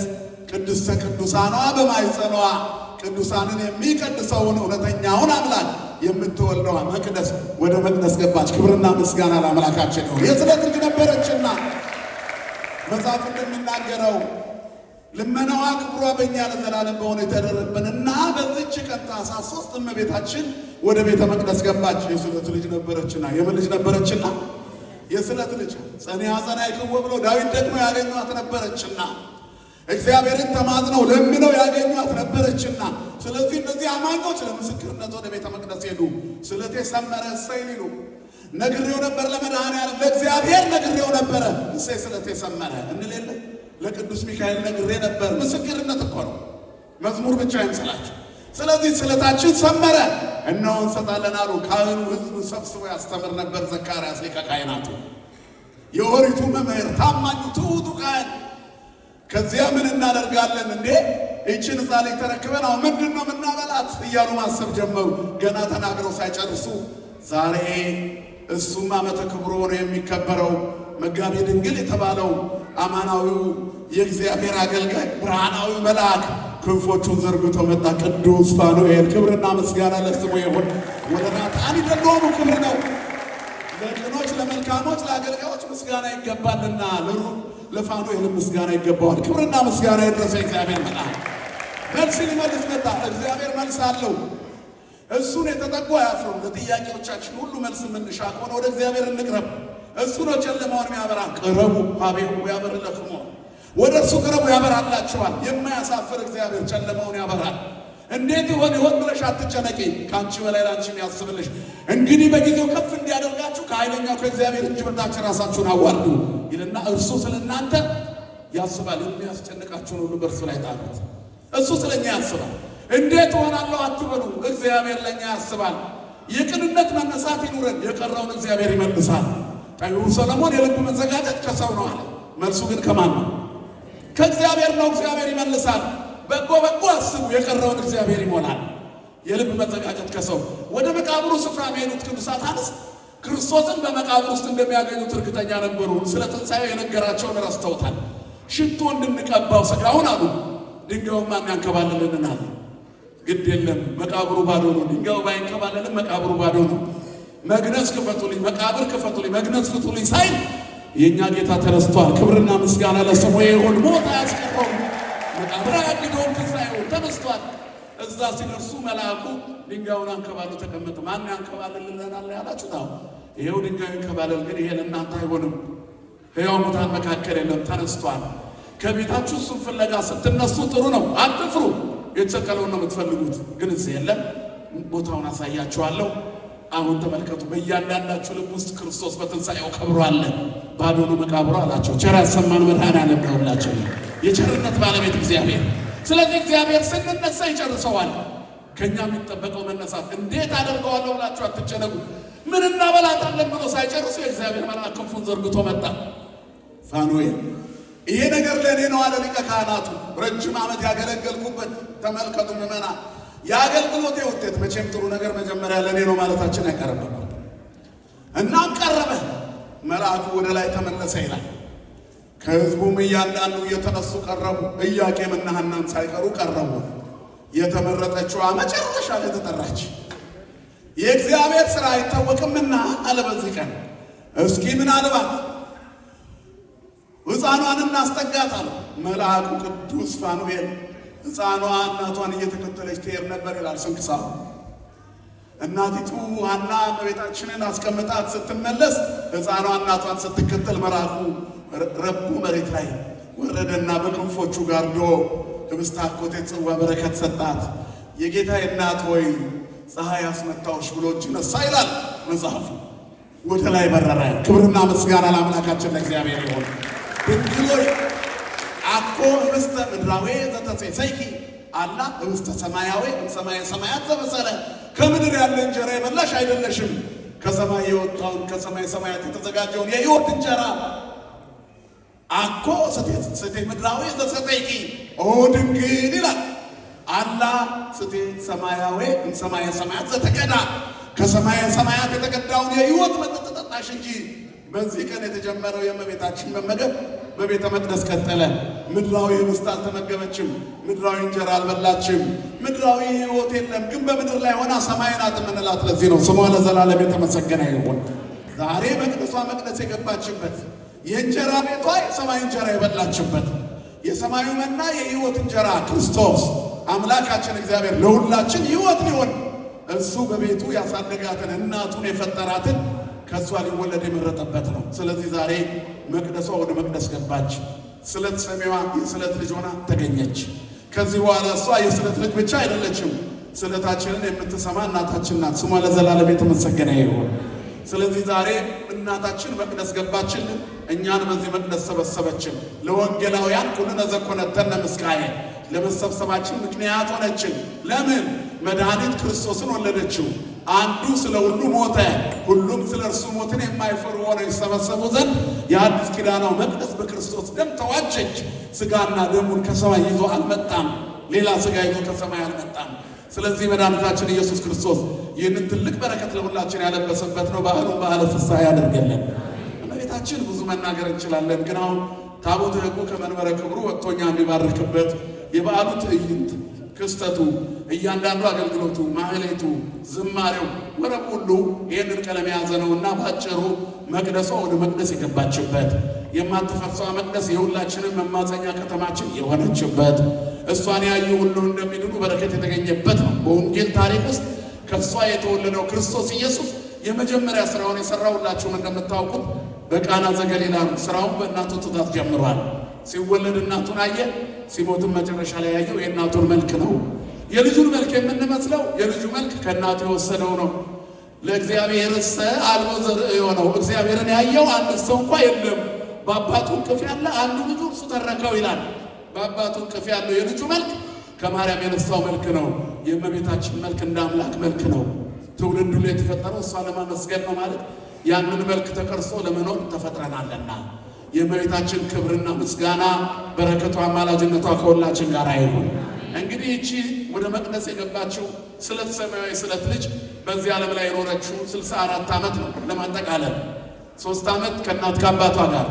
ቅድስተ ቅዱሳኗ በማኅፀኗ ቅዱሳንን የሚቀድሰውን እውነተኛውን አምላክ የምትወልደዋ መቅደስ ወደ መቅደስ ገባች። ክብርና ምስጋና ለአምላካችን ይሁን። የስለት ልጅ ነበረችና መጽሐፍ እንደሚናገረው ልመናዋ ክብሯ በእኛ ለዘላለም በሆነ የተደረብንና በዚች ቀን ታኅሳስ 3 እመቤታችን ወደ ቤተ መቅደስ ገባች። የስለት ልጅ ነበረችና የምን ልጅ ነበረችና? የስለት ልጅ ጸኒያ ጸናይክዎ ብሎ ዳዊት ደግሞ ያገኟት ነበረችና እግዚአብሔርን ተማጽነው ለምነው ያገኟት ነበረችና፣ ስለዚህ እነዚህ አማኞች ለምስክርነት ወደ ቤተ መቅደስ ሄዱ። ስለቴ ሰመረ እሰይ ሊሉ ነግሬው ነበር ለመድኃኔዓለም ለእግዚአብሔር ነግሬው ነበረ፣ እሰይ ስለቴ ሰመረ እንል የለ። ለቅዱስ ሚካኤል ነግሬ ነበር። ምስክርነት እኮ ነው፣ መዝሙር ብቻ አይምሰላችሁ። ስለዚህ ስለታችን ሰመረ እነሆ እንሰጣለን አሉ። ካህኑ ሕዝብ ሰብስቦ ያስተምር ነበር። ዘካርያስ ሊቀ ካህናቱ የኦሪቱ መምህር ታማኙ ትሑቱ ካህን። ከዚያ ምን እናደርጋለን እንዴ? ይህችን ሕፃን ልጅ ተረክበን አሁን ምንድን ነው የምናበላት እያሉ ማሰብ ጀመሩ። ገና ተናግረው ሳይጨርሱ ዛሬ እሱም ዓመተ ክብሩ ሆኖ የሚከበረው መጋቤ ድንግል የተባለው አማናዊው የእግዚአብሔር አገልጋይ ብርሃናዊው መልአክ ክንፎቹን ዘርግቶ መጣ። ቅዱስ ፋኑኤል ክብርና ምስጋና ለስሙ ይሁን። ወለናታኒ ደሎሙ ክብር ነው። ለቅኖች ለመልካሞች ለአገልጋዮች ምስጋና ይገባልና ለፋኑኤል ምስጋና ይገባዋል። ክብርና ምስጋና ይድረሰው እግዚአብሔር መልአክ መልስ ሊመልስ መጣ። እግዚአብሔር መልስ አለው። እሱን የተጠጉ አያፍሩም። ለጥያቄዎቻችን ሁሉ መልስ የምንሻ ከሆነ ወደ እግዚአብሔር እንቅረብ። እሱ ነው ጨለማውን የሚያበራ። ቅረቡ ሀቤሁ ያበርለክሙ፣ ወደ እርሱ ቅረቡ ያበራላችኋል። የማያሳፍር እግዚአብሔር ጨለማውን ያበራል። እንዴት ይሆን ይሆን ብለሽ አትጨነቂ። ከአንቺ በላይ ላንቺ የሚያስብልሽ። እንግዲህ በጊዜው ከፍ እንዲያደርጋችሁ ከኃይለኛው ከእግዚአብሔር እጅ በታች ራሳችሁን አዋርዱ ይልና እርሱ ስለ እናንተ ያስባል። የሚያስጨንቃችሁን ሁሉ በእርሱ ላይ ጣሉት። እሱ ስለኛ ያስባል። እንዴት እሆናለሁ አትበሉ። እግዚአብሔር ለኛ ያስባል። የቅንነት መነሳት ይኑረን፣ የቀረውን እግዚአብሔር ይመልሳል። ጠቢቡ ሰለሞን የልብ መዘጋጀት ከሰው ነው አለ። መልሱ ግን ከማን ነው? ከእግዚአብሔር ነው። እግዚአብሔር ይመልሳል። በጎ በጎ አስቡ፣ የቀረውን እግዚአብሔር ይሞላል። የልብ መዘጋጀት ከሰው ወደ መቃብሩ ስፍራ የሚሄዱት ቅዱሳት አንስት ክርስቶስን በመቃብር ውስጥ እንደሚያገኙት እርግጠኛ ነበሩ። ስለ ትንሣኤው የነገራቸውን ረስተውታል። ሽቶ እንድንቀባው ሥጋውን አሉ፣ ድንጋዩን ማን ያንከባልልናል? ግድ የለም መቃብሩ ባዶ ነው። ድንጋዩ ባይንከባለልም መቃብሩ ባዶ ነው። መግነዝ ክፈቱልኝ፣ መቃብር ክፈቱልኝ፣ መግነዝ ፍቱልኝ ሳይል የእኛ ጌታ ተነስቷል። ክብርና ምስጋና ለስሙ ይሁን። ሞት አያስቀረውም፣ መቃብር አያግደውም። ትንሣኤው ተነስቷል። እዛ ሲደርሱ መልአኩ ድንጋዩን አንከባሎ ተቀመጠ። ማን ያንከባልልናል ያላችሁት? አዎ ይሄው ድንጋዩ ይንከባለል፣ ግን ይሄ ለእናንተ አይሆንም። ሕያው ሙታን መካከል የለም፣ ተነስቷል። ከቤታችሁ እሱን ፍለጋ ስትነሱ ጥሩ ነው፣ አትፍሩ። የተሰቀለውን ነው የምትፈልጉት፣ ግን እዚህ የለም። ቦታውን አሳያችኋለሁ። አሁን ተመልከቱ። በእያንዳንዳችሁ ልብ ውስጥ ክርስቶስ በትንሣኤው ከብሮ አለ። ባዶ ነው መቃብሩ አላቸው። ቸር ያሰማን መድኃኔዓለም ነውላቸው፣ የቸርነት ባለቤት እግዚአብሔር። ስለዚህ እግዚአብሔር ስንነሳ ይጨርሰዋል። ከእኛ የሚጠበቀው መነሳት። እንዴት አደርገዋለሁ ብላችሁ አትጨነቁ። ምን እናበላታለን ብሎ ሳይጨርሱ የእግዚአብሔር መልአክ ክንፉን ዘርግቶ መጣ። ፋኑኤል ይሄ ነገር ለእኔ ነው አለ ሊቀ ካህናቱ። ረጅም ዓመት ያገለገልኩበት ተመልከቱ ምዕመናን፣ የአገልግሎቴ ውጤት መቼም ጥሩ ነገር መጀመሪያ ለእኔ ነው ማለታችን አይቀርም። እናም ቀረበ፣ መልአኩ ወደ ላይ ተመለሰ ይላል። ከሕዝቡም እያንዳንዱ እየተነሱ ቀረቡ፣ ኢያቄምና ሐናም ሳይቀሩ ቀረቡ። የተመረጠችዋ መጨረሻ ላይ ተጠራች። የእግዚአብሔር ሥራ አይታወቅምና አለ። በዚህ ቀን እስኪ ምናልባት ሕፃኗን እናስጠጋት አለ መልአኩ ቅዱስ ፋኑኤል። ሕፃኗ እናቷን እየተከተለች ትሄድ ነበር ይላል ስንክሳሩ። እናቲቱ ሐና እመቤታችንን አስቀምጣት ስትመለስ ሕፃኗ እናቷን ስትከተል መልአኩ ረቡ መሬት ላይ ወረደና በክንፎቹ ጋርዶ ህብስተ አኮቴት ጽዋ በረከት ሰጣት። የጌታዬ እናት ሆይ ፀሐይ አስመታውሽ ብሎ እጅ ነሳ ይላል መጽሐፉ። ወደ ላይ በረረ። ክብርና ምስጋና ለአምላካችን ለእግዚአብሔር ይሁን። ድንግል ሆይ አኮ ህብስተ ምድራዊ ዘተሴሰይኪ አላ ህብስተ ሰማያዊ እምሰማየ ሰማያት ዘበሰለ። ከምድር ያለ እንጀራ የበላሽ አይደለሽም፣ ከሰማይ የወጣውን ከሰማይ ሰማያት የተዘጋጀውን የሕይወት እንጀራ አኮ ስቴ ምድራዊ ዘሰተይኪ ኦ ድንግል ይላል አላ ስቴ ሰማያዊ እምሰማየ ሰማያት ዘተቀዳ ከሰማየ ሰማያት የተቀዳውን የሕይወት መጠጥ ጠጣሽ እንጂ። በዚህ ቀን የተጀመረው የእመቤታችን መመገብ በቤተ መቅደስ ቀጠለ። ምድራዊ ህብስት አልተመገበችም። ምድራዊ እንጀራ አልበላችም። ምድራዊ ሕይወት የለም። ግን በምድር ላይ ሆና ሰማይ ናት የምንላት ለዚህ ነው። ስሟ ለዘላለም የተመሰገነ ይሁን። ዛሬ መቅደሷ መቅደስ የገባችበት የእንጀራ ቤቷ የሰማይ እንጀራ የበላችበት የሰማዩ መና የሕይወት እንጀራ ክርስቶስ አምላካችን እግዚአብሔር ለሁላችን ሕይወት ሊሆን እሱ በቤቱ ያሳደጋትን እናቱን የፈጠራትን ከእሷ ሊወለድ የመረጠበት ነው። ስለዚህ ዛሬ መቅደሷ ወደ መቅደስ ገባች። ስለት ሰሚዋ የስለት ልጅ ሆና ተገኘች። ከዚህ በኋላ እሷ የስለት ልጅ ብቻ አይደለችም፣ ስለታችንን የምትሰማ እናታችን ናት። ስሟ ለዘላለም የተመሰገነ ይሁን። ስለዚህ ዛሬ እናታችን መቅደስ ገባችልን፣ እኛን በዚህ መቅደስ ሰበሰበችን። ለወንጌላውያን ኩልነ ዘኮነተነ ምስካየ ለመሰብሰባችን ምክንያት ሆነችን። ለምን? መድኃኒት ክርስቶስን ወለደችው። አንዱ ስለ ሁሉ ሞተ፣ ሁሉም ስለ እርሱ ሞትን የማይፈሩ ሆነው ይሰበሰቡ ዘንድ የአዲስ ኪዳናው መቅደስ በክርስቶስ ደም ተዋጀች። ሥጋና ደሙን ከሰማይ ይዞ አልመጣም። ሌላ ሥጋ ይዞ ከሰማይ አልመጣም። ስለዚህ መድኃኒታችን ኢየሱስ ክርስቶስ ይህንን ትልቅ በረከት ለሁላችን ያለበሰበት ነው። ባህሉን ባህለ ፍስሐ ያደርገልን። እመቤታችን ብዙ መናገር እንችላለን፣ ግን አሁን ታቦተ ሕጉ ከመንበረ ክብሩ ወጥቶኛ የሚባርክበት የበዓሉ ትዕይንት ክስተቱ፣ እያንዳንዱ አገልግሎቱ፣ ማህሌቱ፣ ዝማሬው፣ ወረብ ሁሉ ይህንን ቀለም የያዘ ነውና ባጭሩ መቅደሷ ወደ መቅደስ የገባችበት የማትፈርሰዋ መቅደስ የሁላችንም መማፀኛ ከተማችን የሆነችበት እሷን ያዩ ሁሉ እንደሚድኑ በረከት የተገኘበት ነው። በወንጌል ታሪክ ውስጥ ከእሷ የተወለደው ክርስቶስ ኢየሱስ የመጀመሪያ ስራውን የሰራው ሁላችሁም እንደምታውቁት በቃና ዘገሊላ ነው። ስራውን በእናቱ ትእዛዝ ጀምሯል። ሲወለድ እናቱን አየ፣ ሲሞትም መጨረሻ ላይ ያየው የእናቱን መልክ ነው። የልጁን መልክ የምንመስለው የልጁ መልክ ከእናቱ የወሰደው ነው። ለእግዚአብሔርሰ አልቦ ዘርእ የሆነው እግዚአብሔርን ያየው አንድ ሰው እንኳ የለም። በአባቱ እቅፍ ያለ አንዱ ልጁ እርሱ ተረከው ይላል። በአባቱ እቅፍ ያለው የልጁ መልክ ከማርያም የነሳው መልክ ነው። የእመቤታችን መልክ እንደ አምላክ መልክ ነው። ትውልዱ ላይ የተፈጠረው እሷ ለማመስገን ነው ማለት ያንን መልክ ተቀርጾ ለመኖር ተፈጥረናልና የእመቤታችን ክብርና ምስጋና በረከቷ አማላጅነቷ ከሁላችን ጋር ይሁን። እንግዲህ ይቺ ወደ መቅደስ የገባችው ስለት ሰማያዊ ስለት ልጅ በዚህ ዓለም ላይ የኖረችው 64 ዓመት ነው። ለማጠቃለል 3 ዓመት ከእናት ከአባቷ ጋር፣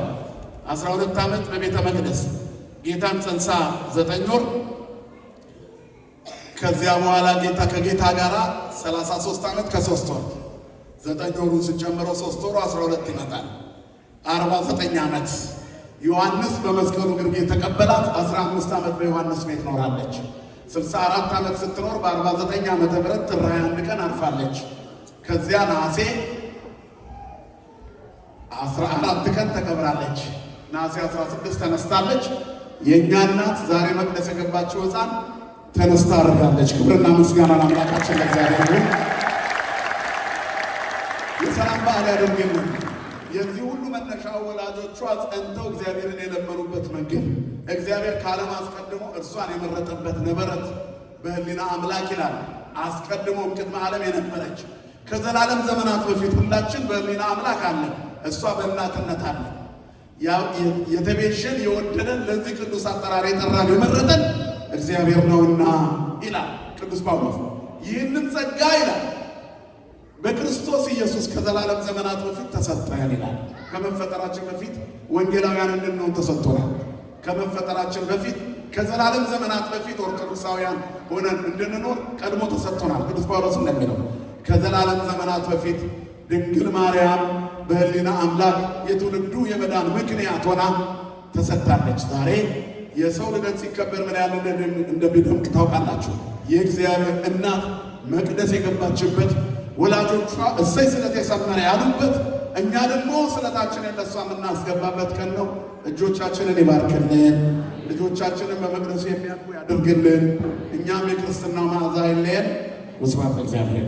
12 ዓመት በቤተ መቅደስ፣ ጌታን ጸንሳ 9 ወር፣ ከዚያ በኋላ ጌታ ከጌታ ጋር 33 ዓመት ከ3 ወር፣ 9 ወሩን ስንጨምረው 3 ወሩ 12 ይመጣል። 49 ዓመት። ዮሐንስ በመስቀሉ ግርጌ የተቀበላት 15 ዓመት በዮሐንስ ቤት ኖራለች። 64 ዓመት ስትኖር በ49 ዓመተ ምህረት ጥር 21 ቀን አርፋለች። ከዚያ ነሐሴ 14 ቀን ተቀብራለች። ነሐሴ 16 ተነስታለች። የእኛ እናት ዛሬ መቅደስ የገባችው ሕፃን ተነስታ አርጋለች። ክብርና ምስጋና ለአምላካችን ለእግዚአብሔር ይሁን። የሰላም በዓል ያደርግልን። የዚህ ሁሉ መነሻው ወላጆቿ ጸንተው እግዚአብሔርን የለመኑበት መንገድ፣ እግዚአብሔር ከዓለም አስቀድሞ እርሷን የመረጠበት ነበረት በሕሊና አምላክ ይላል። አስቀድሞም ቅድመ ዓለም የነበረች ከዘላለም ዘመናት በፊት ሁላችን በሕሊና አምላክ አለን። እሷ በእናትነት አለ። የተቤዠን፣ የወደደን፣ ለዚህ ቅዱስ አጠራር የጠራን፣ የመረጠን እግዚአብሔር ነውና ይላል ቅዱስ ጳውሎስ። ይህንን ጸጋ ይላል በክርስቶስ ኢየሱስ ከዘላለም ዘመናት በፊት ተሰጠን ይላል። ከመፈጠራችን በፊት ወንጌላውያን እንድንሆን ተሰጥቶናል። ከመፈጠራችን በፊት፣ ከዘላለም ዘመናት በፊት ኦርቶዶክሳውያን ሆነን እንድንኖር ቀድሞ ተሰጥቶናል። ቅዱስ ጳውሎስ እንደሚለው ከዘላለም ዘመናት በፊት ድንግል ማርያም በሕሊና አምላክ የትውልዱ የመዳን ምክንያት ሆና ተሰጥታለች። ዛሬ የሰው ልደት ሲከበር ምን ያህል እንደሚደምቅ ታውቃላችሁ። የእግዚአብሔር እናት መቅደስ የገባችበት፣ ወላጆቿ እሰይ ስለት የሰመረ ያሉበት፣ እኛ ደግሞ ስለታችንን ለእሷ የምናስገባበት ቀን ነው። እጆቻችንን ይባርክልን፣ ልጆቻችንን በመቅደሱ የሚያድጉ ያድርግልን። እኛም የክርስትናው መዓዛ አይለየን። ወስብሐት ለእግዚአብሔር።